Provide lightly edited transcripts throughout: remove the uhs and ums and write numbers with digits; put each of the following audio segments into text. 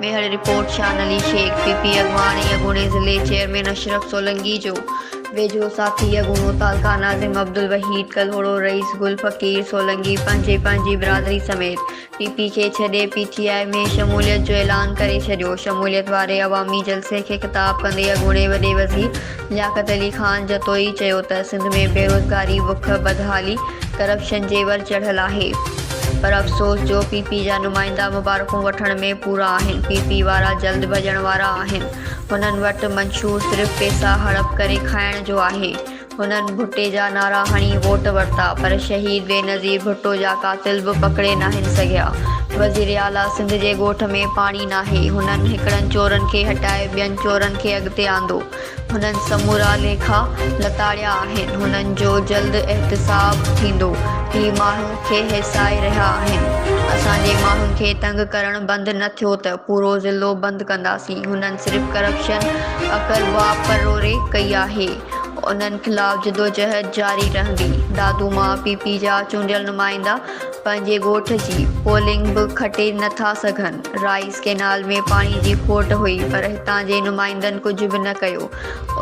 Mehar, report, Shan Ali Shaikh, P P اڳواڻ ۽ اڳوڻي ضلعي چيئرمين اشرف سولنگي جو ويجهو ساٿي اڳوڻو تعلقه ناظم عبدالوحيد ڪلهوڙو، رئيس گل فقير سولنگي پنهنجي پنهنجي برادري سميت پي پي کي ڇڏي پي ٽي آء ۾ شموليت جو اعلان ڪري ڇڏيو. شموليت واري عوامي جلسي کي خطاب ڪندي اڳوڻي وڏي وزير لياقت علي خان جتوئي چيو ته سنڌ ۾ بيروزگاري، بک، بدحالي، ڪرپشن جي ور چڙهيل آهي پر افسوس جو پي پي جا نمائندا مبارڪون وٺڻ ۾ پورا آهن، پي پي وارا جلد ڀڄڻ وارا آهن، هنن وٽ منشور صرف پيسا هڙپ ڪري کائڻ جو آهي، هنن ڀٽي جا نعرا هڻي ووٽ ورتا پر شهيد بينظير ڀٽو جا قاتل به پڪڙي ناهن سگهيا، وزيراعليٰ سنڌ جي ڳوٺ ۾ پاڻي ناهي، هنن هڪڙن چورن کي هٽائي ٻين چورن کي اڳتي آندو. هنن سمورا ليکا لتاڙيا آهن، هنن جو جلد احتساب ٿيندو، هي ماڻهو کي هيسائي رهيا آهن، اسان جي ماڻهن کي تنگ ڪرڻ بند نه ٿيو ته پورو ضلعو بند ڪنداسين، هنن صرف ڪرپشن اقربا پروري ڪئي آهي، انهن خلاف جدوجهد جاري رهندي، دادو مان پي پي جا چونڊيل نمائندا پنهنجي ڳوٺ جي پولنگ به کٽي نه ٿا سگهن، رائيس ڪينال ۾ پاڻي جي کوٽ هئي پر هتان جي نمائندن ڪجهه به نه ڪيو،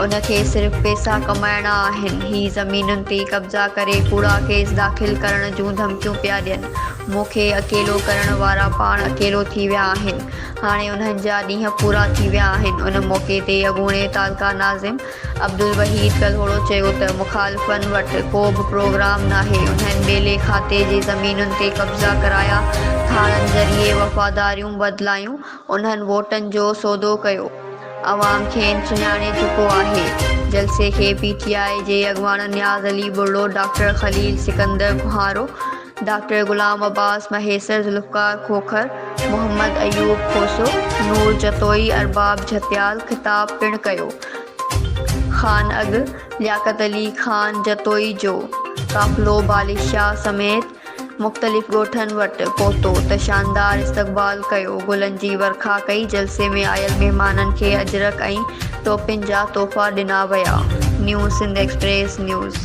ان کي صرف پئسا ڪمائڻا آهن، هي زمينن تي قبضا ڪري ڪوڙا ڪيس داخل ڪرڻ جون ڌمڪيون پيا ڏين، مون کي اڪيلو ڪرڻ وارا پاڻ اڪيلو ٿي ويا آهن، هاڻي انهن جا ڏينهن پورا ٿي ويا آهن، ان موقعي تي اڳوڻي تعلقه ناظم عبدالوحيد ڪلهوڙو چيو ته مخالفن وٽ ڪو به پروگرام ناهي، انهن ٻيلي کاتي جي زمينن تي قبضا ڪرايا، ٿاڻن ذريعي وفاداريون بدلايون، انهن ووٽن جو سودو ڪيو، عوام کين سڃاڻي چڪو آهي. جلسي کي پي ٽي آء جي اڳواڻن نياز علي ٻرڙو، ڊاڪٽر خليل سڪندر کوهارو، ڊاڪٽر غلام عباس مهيسر، ذوالفقار کوکر، محمد ايوب کوسو، نور جتوئي، ارباب جهتيال خطاب پڻ ڪيو. خان اڳ لياقت علي خان جتوئي جو قافلو بالي شاهه سميت مختلف ڳوٺن وٽ پهتو ته شاندار استقبال ڪيو، گلن جي ورکا ڪئي، جلسي ۾ آيل مهمانن کي اجرڪ ۽ ٽوپين جا تحفا ڏنا ويا. New Sindh express news.